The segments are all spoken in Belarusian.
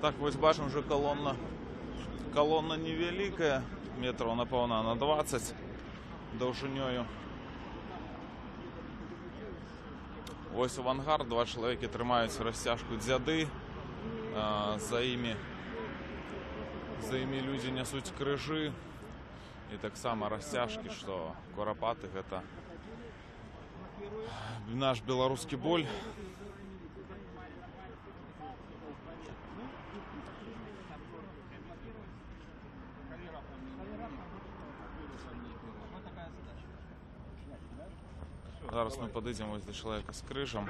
Так, вось бачым, ужо калона. Калона невялікая, метраў, напэўна, на 20 даўжынёю. Вось авангард, два чалавекі трымаюць расцяжку «Дзяды». За імі людзі нясуць крыжы і таксама расцяжкі, што Курапаты — гэта наш беларускі боль. Зараз мы падыдзем вось да чалавека з крыжам.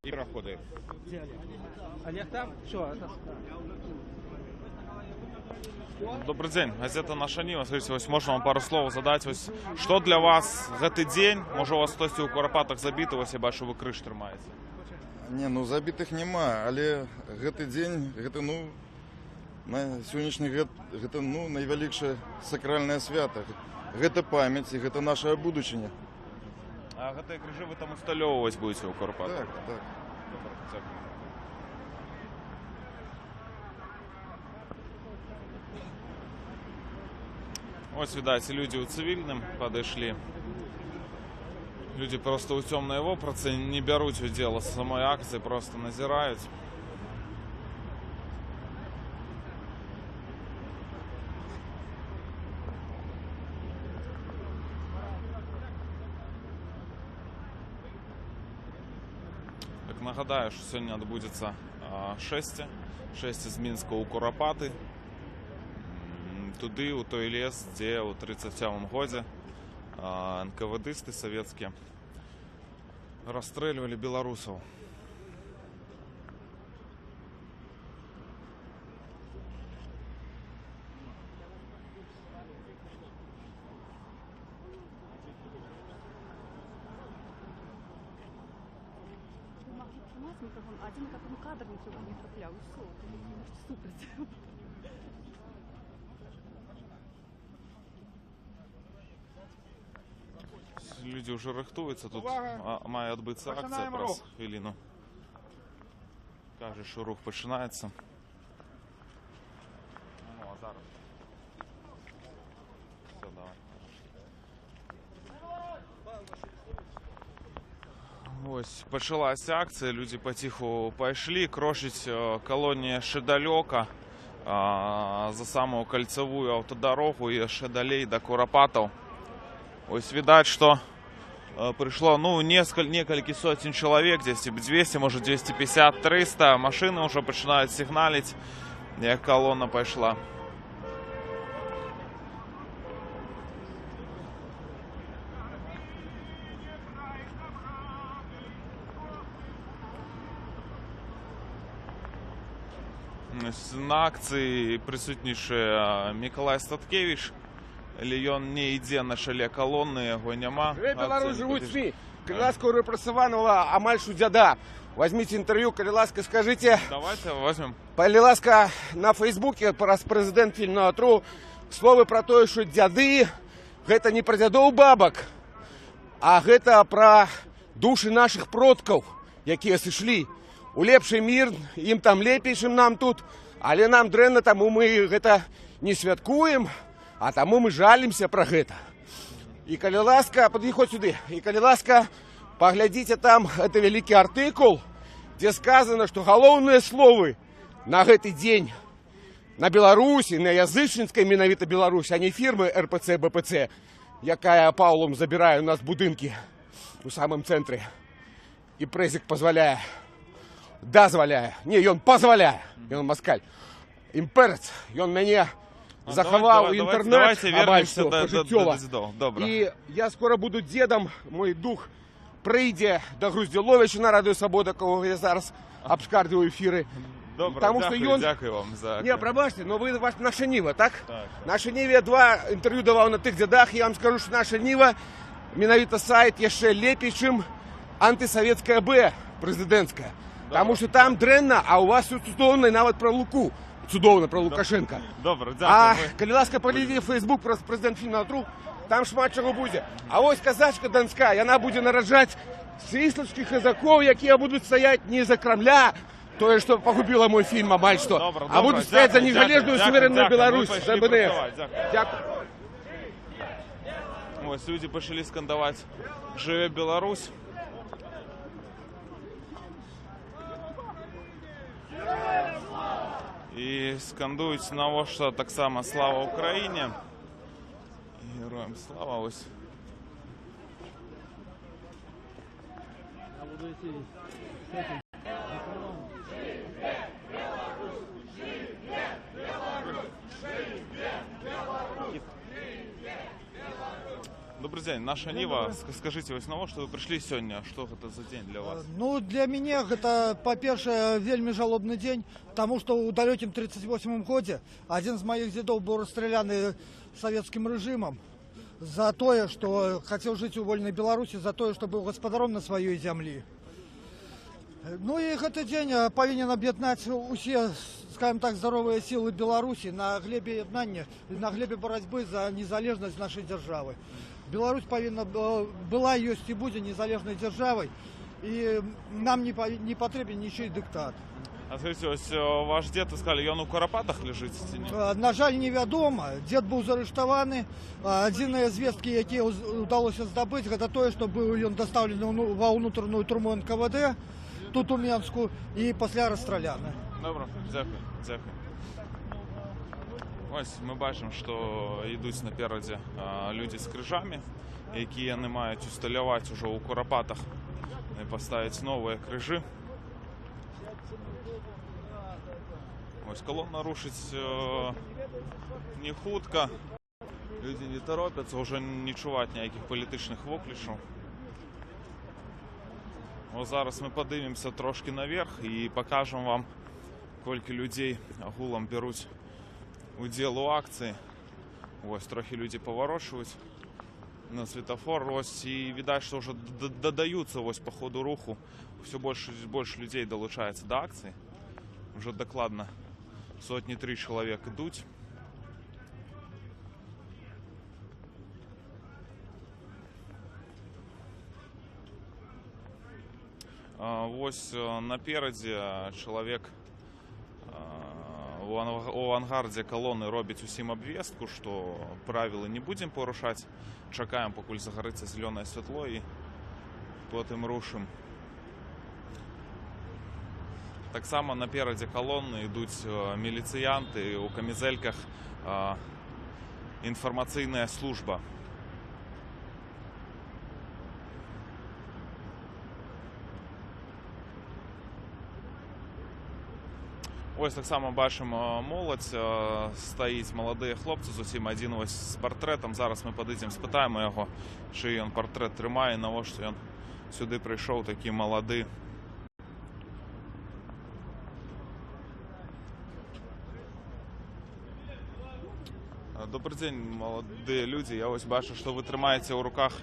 И проходы. Олег там? Все, это... Добры дзень, газета «Наша Ніва». Скажыце, вось можна вам пару слоў задаць? Вось, што для вас гэты дзень? Можа, у вас хтосьці ў Курапатах забіты, вось я бачу, вы крыж трымаеце. Не, ну забітых няма, але гэты дзень, гэта, ну, на сённяшні гэта, ну, найвялікшае сакральнае свята. Гэта памяць і гэта наша будучыня. А гэтыя крыжы вы там усталёўваць будзеце ў Курапатах? Так. Добра, дзякую. Вось, відаць, людзі ў цывільным падышлі. Людзі проста ў цёмнай вопратцы, не бяруць удзел у самой акцыі, проста назіраюць. Так, нагадаю, што сёння адбудзецца шэсце. Шэсце з Мінска ў Курапаты. Туды, у той лес, дзе ў 37 годзе НКВДысты савецкія расстрэльвалі беларусаў. Вы маглі б трымаць мікрафон, а адзін, каб у кадр нічога не трапляў, і ўсё. Можаце супраць. Людзі ўжо рыхтуюцца, тут Увага! мае адбыцца акцыя Пачынаем праз рух. хвіліну. Кажа, што рух пачынаецца. Ну, а зараз. Усё, давай. Вось пачалася акцыя, людзі паціху пайшлі, крочыць калоне яшчэ далёка, за самую кальцавую аўтадарогу і яшчэ далей да Курапатаў. Вось відаць, што прыйшло, ну, некалькі соцень чалавек, дзесьці 200, можа 250, 300. Машыны ўжо пачынаюць сігналіць, як калона пайшла. На акцыі прысутнічае Мікалай Статкевіч, але ён не ідзе на чале калоны, яго няма. Жыве Беларусь, Акцыя не жывуць падыш- СМІ. Калі ласка, у рэпрэсаванага амаль што дзяда. Вазьміце інтэрв'ю, калі ласка, скажыце. Давайце возьмем. Калі ласка, на Фэйсбуку праз прэзідэнт фільм тру словы пра тое, што дзяды гэта не пра дзядоў бабак, а гэта пра душы нашых продкаў, якія сышлі у лепшы мір, ім там лепей, чым нам тут, але нам дрэнна, таму мы гэта не святкуем, а таму мы жалімся пра гэта. І калі ласка, падыходзь сюды, і калі ласка, паглядзіце там это вялікі артыкул, дзе сказана, што галоўныя словы на гэты дзень на Беларусі, на язычніцкай менавіта Беларусі, а не фірмы РПЦ БПЦ, якая Паўлом забірае у нас будынкі у самым цэнтры. І прэзік пазваляе, дазваляе, не, ён пазваляе, ён маскаль. Імперец, ён мяне захаваў інтэрнэт Давайце амаль вернемся што да пажыццёва. дзядоў. Добра. І я скора буду дзедам, мой дух прыйдзе да Груздзіловіча на Радыё Свабода, каго я зараз абскардзіў эфіры. Добра, Таму што дзякую, ён- дзякую вам за... Не, прабачце, но вы ваш «Наша Ніва», так? Так. «Наша Ніве» два інтэрв'ю даваў на тых дзядах, я вам скажу, што «Наша Ніва», менавіта сайт яшчэ лепей, чым антысавецкая Б прэзідэнцкая. Таму што там дрэнна, а у вас усё цудоўна, і нават пра Луку. Цудоўна пра Лукашэнка. Добра, А, дзякую. калі ласка, паглядзіце Facebook праз прэзідэнт фільм на тру, Там шмат чаго будзе. А вось казачка данская, яна будзе нараджаць свіслацкіх казакоў, якія будуць стаяць не за Крамля, тое, што пагубіла мой фільм амаль што, Добра, а добра, будуць стаяць за дзякую, незалежную дзякую, суверэнную дзякую. Беларусь, Мы за пайшлі БНФ. працаваць, дзякую. Дзякую. Вось людзі пачалі скандаваць «Жыве Беларусь». І скандуюць навошта таксама «Слава Україні». Героям слава, вось. Я буду идти с этим. Добры дзень, «Наша Ніва». Скажыце, вось навошта вы прыйшлі сёння? Што гэта за дзень для вас? Ну, для мяне гэта, па-першае, вельмі жалобны дзень, таму што ў далёкім 38 годзе адзін з маіх дзедоў быў расстраляны савецкім рэжымам за тое, што хацеў жыць у вольнай Беларусі, за тое, што быў гаспадаром на сваёй зямлі. Ну і гэты дзень павінен аб'яднаць усе, скажем так, здаровыя сілы Беларусі на глебе яднання, на глебе барацьбы за незалежнасць нашай дзяржавы. Беларусь павінна была, ёсць і будзе незалежнай дзяржавай, і нам не патрэбен нічый дыктат. А скажыце, вось ваш дзед, вы сказалі, ён у Курапатах ляжыць ці не? На жаль, невядома. Дзед быў зарыштаваны. Адзіныя звесткі, якія ўдалося здабыць, гэта тое, што быў ён дастаўлены ва ўнутраную турму НКВД тут у Менску і пасля расстраляны. Добра, дзякую, дзякую. Вось мы бачым, што ідуць наперадзе людзі з крыжамі, якія яны маюць усталяваць ужо ў Курапатах і паставіць новыя крыжы. Вось калона рушыць не хутка. Людзі не торопяцца, ўжо не чуваць ніякіх палітычных воклічаў. О, зараз мы падымемся трошкі наверх і пакажам вам, колькі людзей агулам бяруць удзел у акцыі. Вось трохі людзі паварочваюць на светафор. Вось, і відаць, што ўжо дадаюцца вось па ходу руху. Усё больш і больш людзей далучаецца да акцыі. Ужо дакладна сотні тры чалавек ідуць. Вось наперадзе чалавек у авангардзе калоны робіць усім абвестку, што правілы не будзем парушаць, чакаем, пакуль загарыцца зялёнае святло, і потым рушым. Таксама наперадзе калоны ідуць міліцыянты ў камізэльках, інфармацыйная служба. Ось таксама бачым моладзь, стаіць, маладыя хлопцы, зусім, адзін вось з партрэтам. Зараз мы падыдзем, спытаем яго, чый ён партрэт трымае, навошта ён сюды прыйшоў такі малады. Добры дзень, маладыя людзі. Я вось бачу, што вы трымаеце ў руках.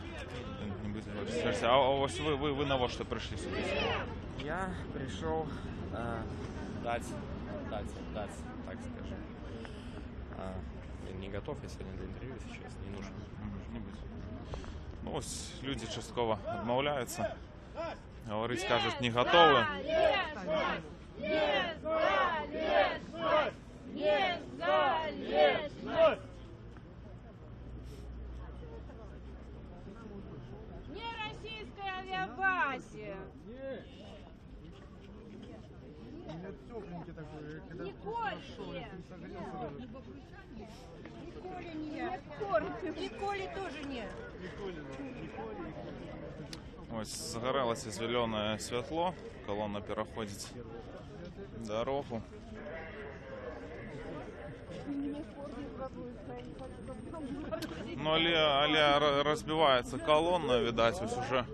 Не будзем гаварыць. А вось вы навошта прыйшлі сюды? Я пришел дать, так скажем. Я не готов я сегодня для интервью, если честно, не нужен. Не будзе. Ну, вось людзі часткова адмаўляюцца. Гаварыць, кажуць, не гатовы. Незалежнасць! Незалежнасць! Не российской авиабазе! Николь! Николи нет. Николи тоже нет. Вось загарэлася зялёнае святло, калона пераходзіць дарогу. Ну, але разбіваецца калона, відаць, вось ужо.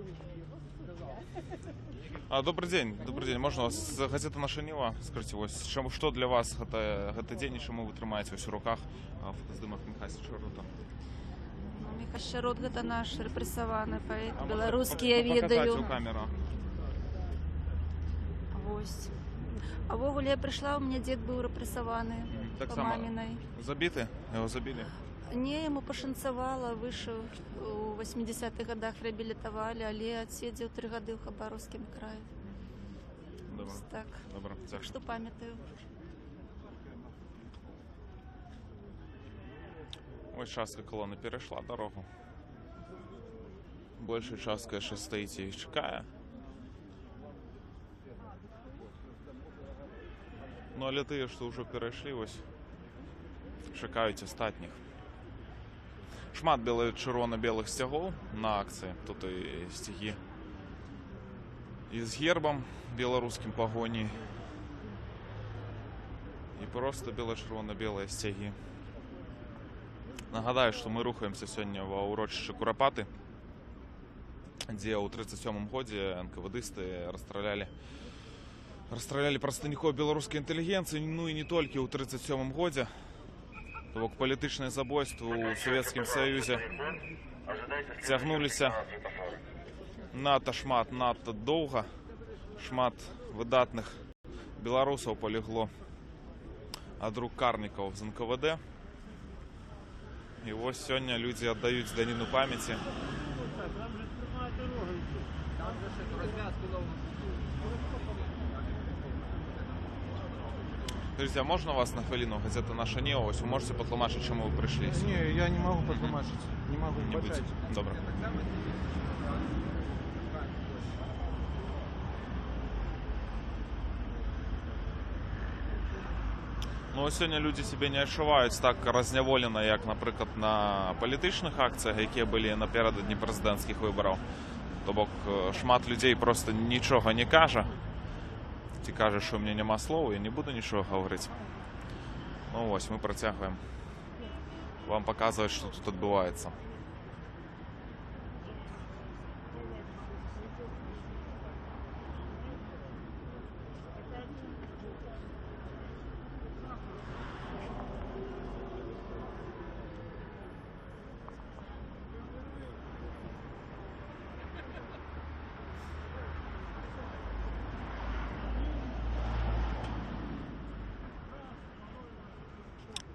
Добры дзень, добры дзень. Можна вас? Газета «Наша Ніва». Скажыце, вось, што для вас гэты дзень і чаму вы трымаеце вось у руках фотаздымак Міхася Чарота? Міхась Чарот — гэта наш рэпрэсаваны паэт, А можна беларускі, я паказаць ведаю. у камеру? Вось. А ўвогуле я прыйшла, у мяне дзед быў рэпрэсаваны па Таксама мамінай. Забіты? Яго забілі? Не, яму пашанцавала, выйшаў у 80-х годах, рэабілітавалі, але адседзеў 3 гады ў Хабаровскім краі. Добра. Вось так. Добра, Так дзякую. што памятаю. Вось частка калоны перайшла дарогу. Большая частка яшчэ стаіць і чакае. Ну, але тыя, што ўжо перайшлі, вось чакаюць астатніх. Шмат бела-чырвона-белых сцягоў на акцыі. Тут і сцягі і з гербам беларускім Пагоні. І проста бела-чырвона-белыя сцягі. Нагадаю, што мы рухаемся сёння ва ўрочышчы Курапаты, дзе ў 37 годзе НКВДысты расстралялі прадстаўнікоў беларускай інтэлігенцыі, ну і не толькі ў 37 годзе. То бок палітычныя забойствы ў Савецкім Саюзе цягнуліся надта шмат, надта доўга. Шмат выдатных беларусаў палегло ад рук карнікаў з НКВД. І вось сёння людзі аддаюць даніну памяці. Там же прямая дорога идет. Там же эту развязку новую будуют. Скажыце, а можна вас на хвіліну? Газета «Наша Ніва». Вось вы можаце патлумачыць, чаму вы прыйшлі? Не, я не магу патлумачыць. Не магу. Не будзеце. Добра. Ну, вось сёння людзі сябе не адчуваюць так разняволена, як, напрыклад, на палітычных акцыях, якія былі наперададні прэзідэнцкіх выбараў. То бок шмат людзей проста нічога не кажа. Ці кажа, што ў мяне няма слова, я не буду нічога гаварыць. Ну вось, мы працягваем вам паказваць, што тут адбываецца.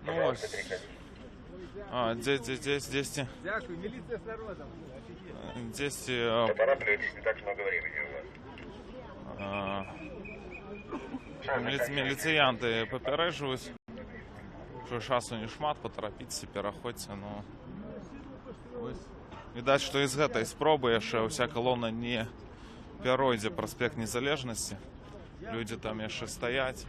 Ну вось. А, дзесьці. Дзякую, милиция с народом. Дзесьці Поторапливайтесь, не так много времени у вас. Міліцыянты папярэджваюць, што часу не шмат, патарапіцеся, пераходзьце, ну. Вось. Відаць, што і з гэтай спробы яшчэ ўся калона не пяройдзе праспект Незалежнасці. Людзі там яшчэ стаяць.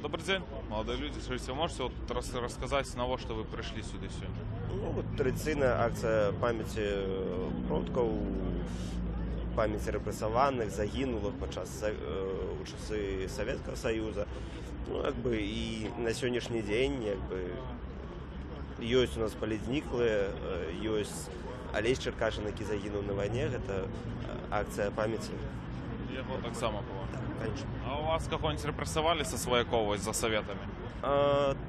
Добры дзень, маладыя людзі. Скажыце, вы можаце вот расказаць, навошта вы прыйшлі сюды сёння? Ну, вот традыцыйная акцыя памяці продкаў, памяці рэпрэсаваных, загінулых у часы Савецкага Саюза. Ну, як бы, і на сённяшні дзень, як бы, ёсць у нас палітзніклыя, ёсць Алесь Чаркашын, які загінуў на вайне, гэта акцыя памяці. Яго таксама было. Так, конечно. А у вас каго-небудзь рэпрэсавалі са сваякоў вось за саветамі?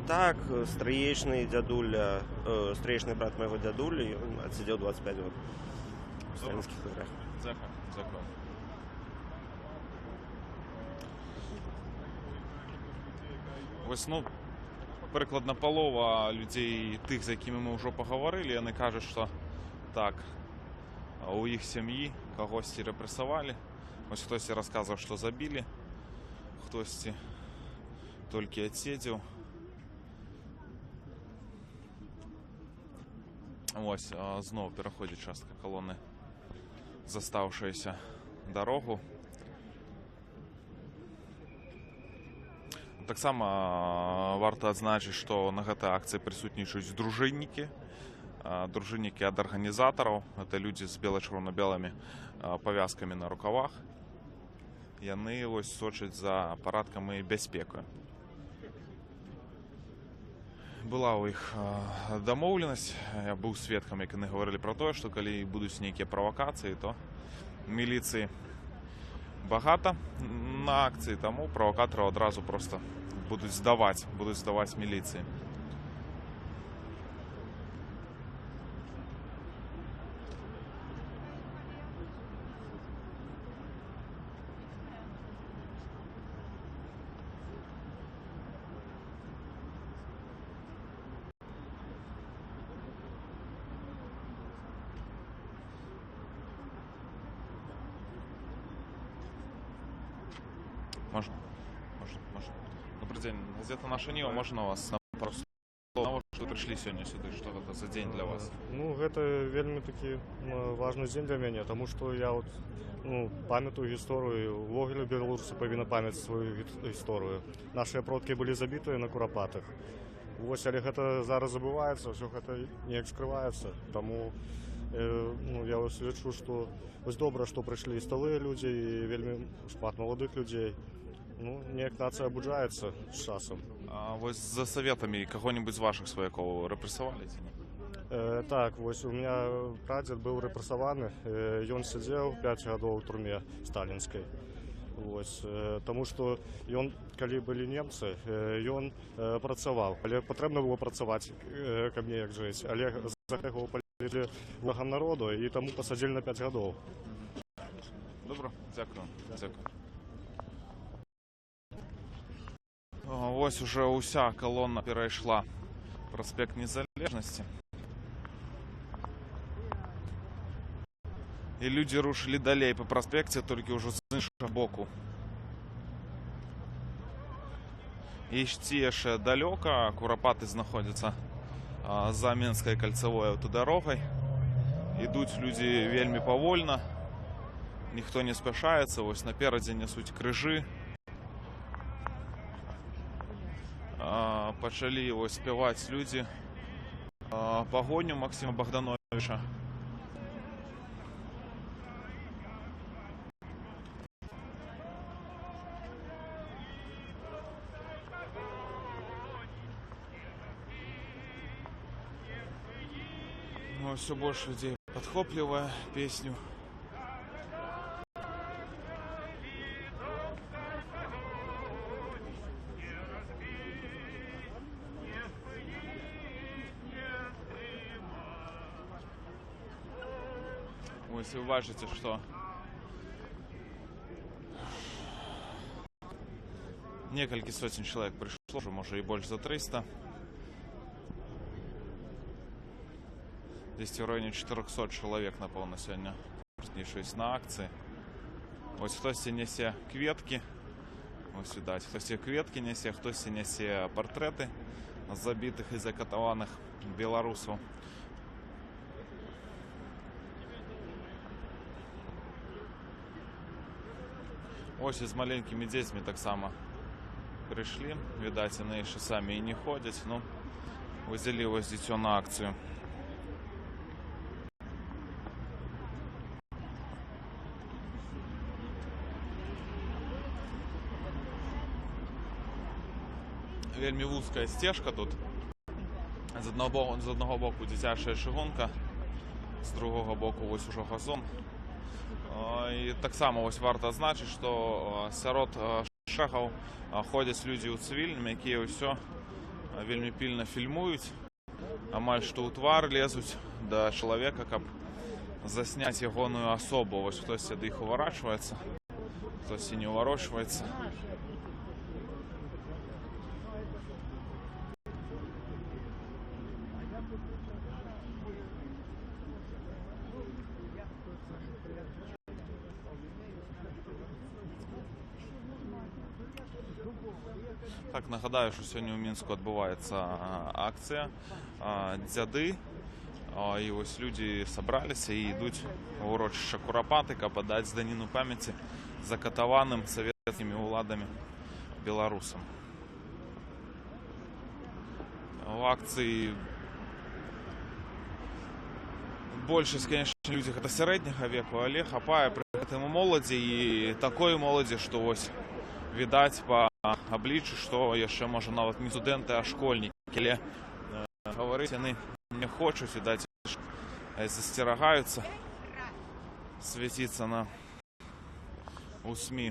Так, стрыечны дзядуля, стрыечны брат майго дзядулі, ён адсядзеў 25 год у сталінскіх лагерах. Дзякую, дзякую. Вось, ну, прыкладна палова людзей, тых, з якімі мы ўжо пагаварылі, яны кажуць, што так, у іх сям'і кагосьці рэпрэсавалі. Вось хтосьці расказваў, што забілі, хтосьці толькі адседзеў. Вось, зноў пераходзіць частка калоны, застаўшаяся, дарогу. Таксама варта адзначыць, што на гэтай акцыі прысутнічаюць дружыннікі. Дружыннікі ад арганізатараў, гэта людзі з бела-чырвона-белымі павязкамі на рукавах. Яны вось сочаць за парадкам і бяспекаю. Была ў іх дамоўленасць, я быў сведкам, як яны гаварылі пра тое, што калі будуць нейкія правакацыі, то міліцыі багата на акцыі, таму правакатараў адразу проста будуць здаваць міліцыі. Добры дзень. Газета «Наша Ніва», можна вас на пару слоў? Навошта вы прыйшлі сёння сюды? Што гэта за дзень для вас? Ну, гэта вельмі такі важны дзень для мяне, таму што я от, ну, памятаю гісторыю, увогуле беларусы павінны памятаць сваю гісторыю. Нашыя продкі былі забітыя на Курапатах. Вось, але гэта зараз забываецца, ўсё гэта неяк скрываецца. Таму ну, я вось лічу, што вось добра, што прыйшлі і сталыя людзі, і вельмі шмат маладых людзей. Ну, неяк нацыя абуджаецца з часам. А вось за саветамі каго-небудзь з вашых сваякоў рэпрэсавалі ці не? Так, вось у меня прадзед быў рэпрэсаваны, ён сядзеў 5 гадоў у турме сталінскай. Вось, таму што ён, калі былі немцы, ён працаваў, але патрэбна было працаваць, каб неяк жыць, але за гэта яго палілі ворагам народу і таму пасадзілі на 5 гадоў. Добра, дзякую. Дзякую. Вось ужо ўся калона перайшла праспект Незалежнасці. І людзі рушылі далей па праспекце, толькі ўжо з іншага боку. І ісці яшчэ далёка, Курапаты знаходзяцца за Менскай кальцавой аўтадарогай. Ідуць людзі вельмі павольна, ніхто не спяшаецца, вось наперадзе нясуць крыжы. Пачалі вось спяваць людзі «Пагоню» Максіма Багдановіча. Все больше людей подхопливая песню. Вось вы бачыце, што некалькі соцень чалавек прыйшло, ужо можа і больш за 300. Дзесьці ў раёне 400 чалавек, напэўна, сёння прысутнічаюць на акцыі. Вось хтосьці нясе кветкі, ось відаць, хтосьці кветкі нясе, хтосьці нясе партрэты забітых і закатаваных беларусаў. Ось і з маленькімі дзецьмі таксама прыйшлі, відаць, яны яшчэ самі і не ходзяць, ну, узялі вось дзіцё на акцыю. Вельмі вузкая сцежка тут. З аднаго боку дзіцячая чыгунка, з другога боку вось ужо газон. І таксама вось варта адзначыць, што сярод шэрагаў ходзяць людзі ў цывільным, якія ўсё вельмі пільна фільмуюць, амаль што ў твар лезуць да чалавека, каб засняць ягоную асобу. Вось хтосьці ад іх уворачваецца, хтосьці не ўварочваецца. Так, нагадаю, што сёння ў Мінску адбываецца акцыя «Дзяды». І вось людзі сабраліся і ідуць у урочышча Курапаты, каб аддаць даніну памяці закатаваным савецкімі ўладамі беларусам. У акцыі большасць, конечно, людзі гэта сярэдняга веку, але хапае пры гэтым і моладзі, і такой моладзі, што вось відаць па абліччу, што яшчэ можа нават не студэнты, а школьнікі, але гаварыць яны не хочуць, відаць, засцерагаюцца свяціцца на у СМІ.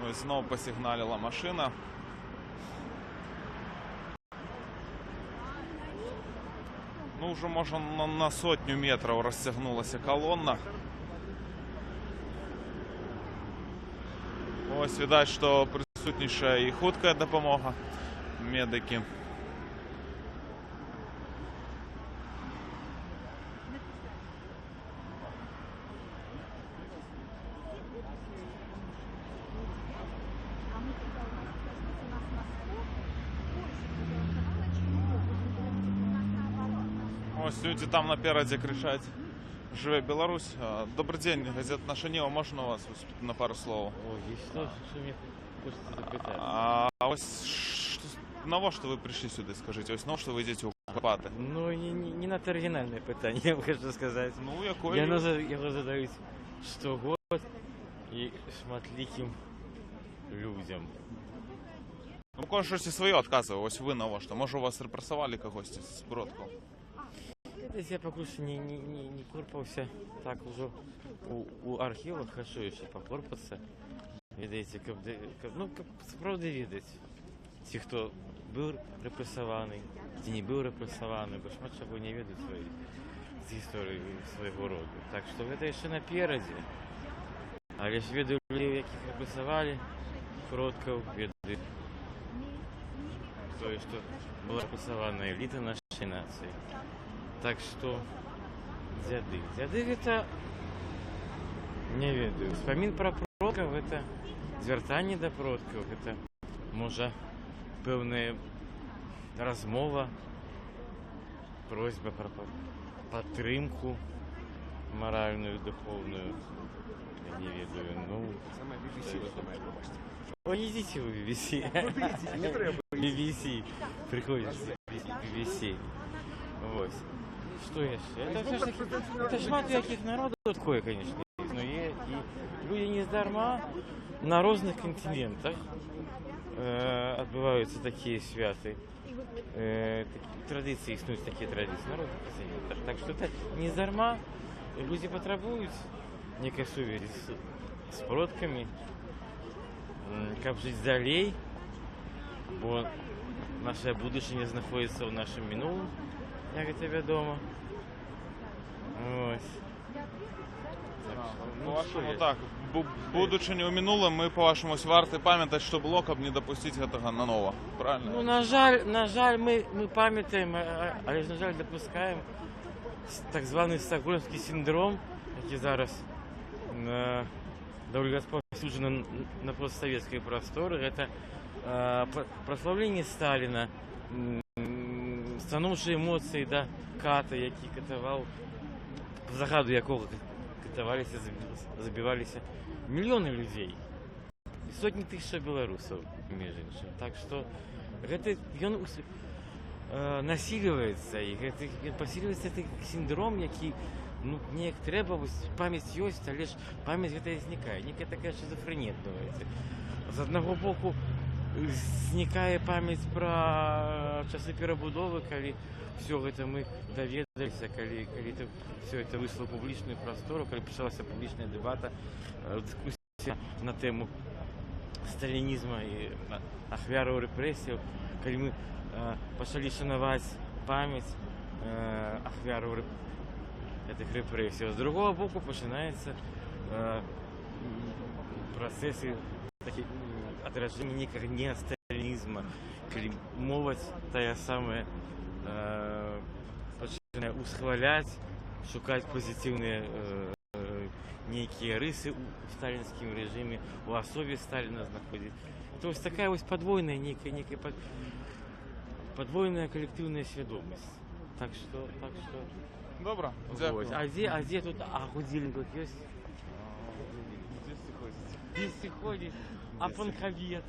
Ось зноў пасігналіла машына. Ну, ўжо, можа, на сотню метраў расцягнулася калона. Ось, відаць, што прысутнічаюць Прысутнічае і хуткая дапамога, медыкі. Вось людзі там наперадзе крычаць: «Жыве Беларусь!» Добры дзень, газета «Наша Ніва», можна вас вось на пару слоў? Ой, і што мне хочацца запытаць? А вось навошта вы прыйшлі сюды, скажыце? Вось навошта вы ідзяце ў Курапаты? Ну, не надта арыгінальнае пытанне, я вам хачу сказаць. Ну, якое? Яго задаюць штогод і шматлікім людзям. Ну, у кожнага штосьці сваё адказвае. Вось вы навошта? Можа, у вас рэпрэсавалі кагосьці з продкаў? Дзесь я пакуль што не корпаўся так ужо у архівах, хачу яшчэ пакорпацца. Ведаеце, каб, ну, каб сапраўды ведаць, ці хто быў рэпрэсаваны, ці не быў рэпрэсаваны, бо шмат чаго не ведаюць з гісторыі свайго роду. Так што гэта яшчэ наперадзе. Але ж ведаю людзей, якіх рэпрэсавалі, продкаў, ведаю тое, што была рэпрэсавана эліта нашай нацыі. Так што дзяды. Дзяды — гэта, не ведаю, успамін пра продкаў — гэта звяртанне да продкаў, гэта, можа, пэўная размова, просьба пра падтрымку маральную, духоўную. Я не ведаю, ну. Самае BBC вы мае пабачыць. Ой, ідзіце вы, BBC. Куды ідзіце? Не трэба. BBC. Прыходзіць BBC. Вось. Што яшчэ? Это ўсё ж такі, это шмат якіх народаў такое, конечно, есть. Но і людзі не здарма на розных кантынентах адбываюцца такія святы. Такі, традыцыі, існуюць такія традыцыі на розных кантынентах. Так што это не здарма людзі патрабуюць некай сувязі з продкамі, каб жыць далей, бо наша будучыня знаходзіцца ў нашым мінулым, як гэта вядома. Вось. Так што, ну, Па-вашаму, што я? так, будучыню ў мінулым, мы, па-вашаму, вось варты памятаць, што было, каб не дапусціць гэтага нанова. Правільна? Ну, на жаль, мы памятаем, але ж, на жаль, дапускаем так званы стакгольмскі сіндром, які зараз даволі распаўсюджаны на постсавецкай прасторы. Гэта праслаўленне Сталіна, станоўчыя эмоцыі да ката, які катаваў, па загаду якога катаваліся, забіваліся мільёны людзей. І сотні тысяч беларусаў, між іншым. Так што гэта ён насільваецца, і гэты, ён пасільваецца, гэты сіндром, які, ну, неяк трэба, вось памяць ёсць, але ж памяць гэтая знікае. Некая такая шызафрэнія адбываецца. З аднаго боку, знікае памяць пра часы перабудовы, калі ўсё гэта мы даведаліся, калі это, ўсё это выйшла ў публічную прастору, калі пачалася публічная дэбата, дыскусія на тэму сталінізма і ахвяраў рэпрэсіяў, калі мы пачалі шанаваць памяць ахвяраў гэтых рэпрэсіяў. З другого боку, пачынаецца працэсы такі, адраджэння некага неасталінізма, калі моладзь тая самая пачынае усхваляць, шукаць пазітыўныя нейкія рысы ў сталінскім рэжыме, у асобе Сталіна знаходзіць. То есть такая вось падвойная некая падвойная калектыўная свядомасць. Так што Добра, Вось. дзякую. А дзе тут, а гадзіннік тут ёсць? Дзесьці ходзіць. Дзесьці ходзіць. А Дзесьці. панхавец?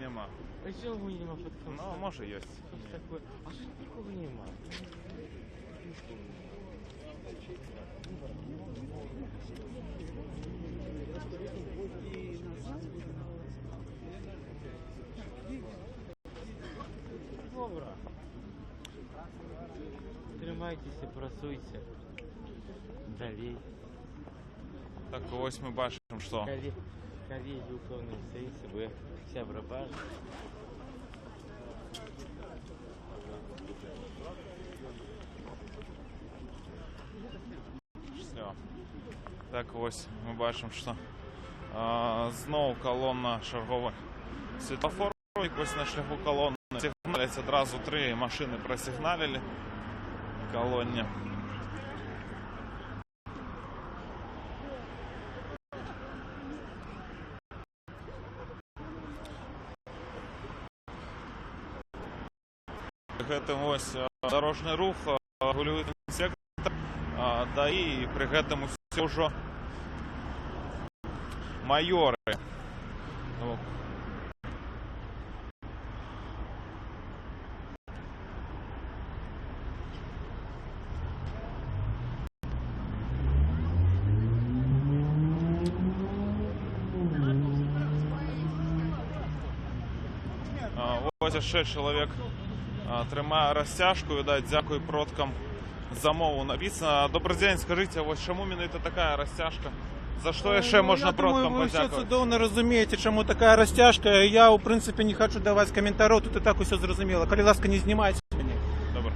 Няма. А чаму няма панхавца? Ну, можа, ёсць. Што ж такое? А што нікога няма? Нікога няма. Добра. Трымайцеся, працуйце. Далей. Так, вось мы бачым, што Калегі ў пэўным сэнсе, бо я сябра бачу. Всё. Так, вось мы бачым, што зноў калона чарговы Светафор вось на шляху калоны. Сігналяць адразу тры машыны, прасігналілі калоне. Гэтым вось дарожны рух рэгулюе інспектар ДАІ, і пры гэтым усе ўжо маёры. Ну, вось яшчэ чалавек трымае расцяжку, відаць, «Дзякуй продкам за мову» напісана. Добры дзень, скажыце, вось чаму менавіта такая расцяжка? За што яшчэ Ну, можна я думаю, продкам вы ўсё падзякаваць? цудоўна разумееце, чаму такая расцяжка. Я, ў прынцыпе, не хачу даваць каментароў, тут і так усё зразумела. Калі ласка, не знімайце мяне. Добра.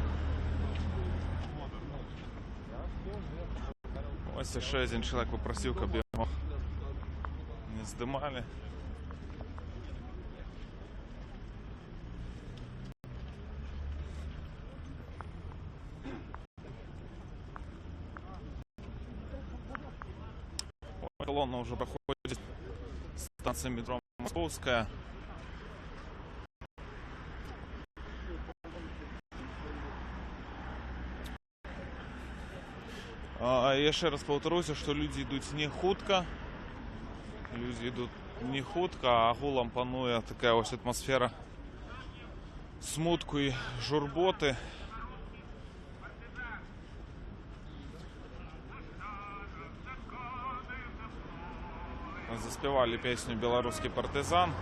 Вось яшчэ адзін чалавек папрасіў, каб яго не здымалі. Калона ўжо праходзіць станцыю метро «Маскоўская». Яшчэ раз паўтаруся, што людзі ідуць не хутка. Людзі ідуць не хутка, а агулам пануе такая вось атмасфера смутку і журботы. Заспявалі песню «Беларускі партызан».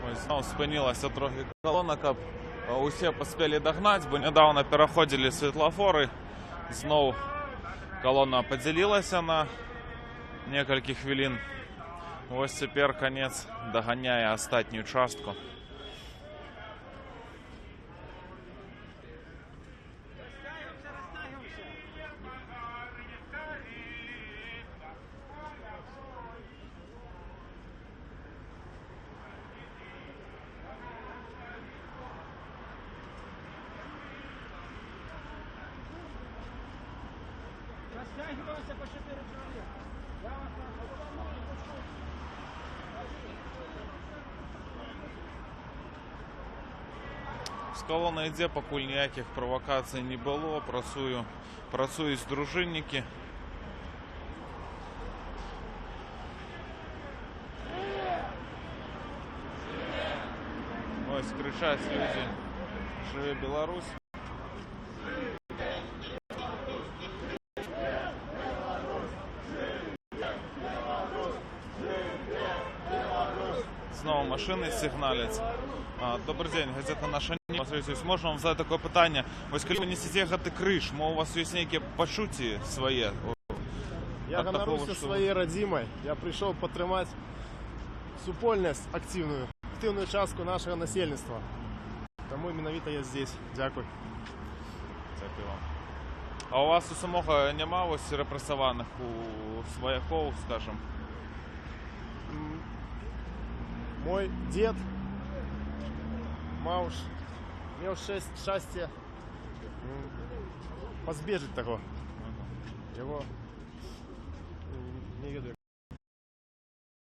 Вось зноў спынілася трохі калона, каб усе паспелі дагнаць, бо нядаўна пераходзілі светлафоры. Зноў калона падзялілася на некалькі хвілін. Вось цяпер канец даганяе астатнюю частку. Растягиваемся по четыре человека. Я вас прошу. З калона ідзе, пакуль ніякіх правакацый не было, працуюць дружыннікі. Вось крычаць людзі: «Жыве Беларусь!» Зноў машыны сігналяць. Добры дзень, газета «Наша Ніва». Вось можна вам задаць такое пытанне? Вось калі вы несеце гэты крыж, мо у вас ёсць нейкія пачуцці свае? Я Ад такога, ганаруся што сваёй радзімай. Я прыйшоў падтрымаць супольнасць актыўную, актыўную частку нашага насельніцтва. Таму менавіта я здесь. Дзякуй. Дзякуй вам. А у вас у самога няма вось рэпрэсаваных у сваякоў, скажем? Мой дзед меў шчасце пазбежыць таго. Яго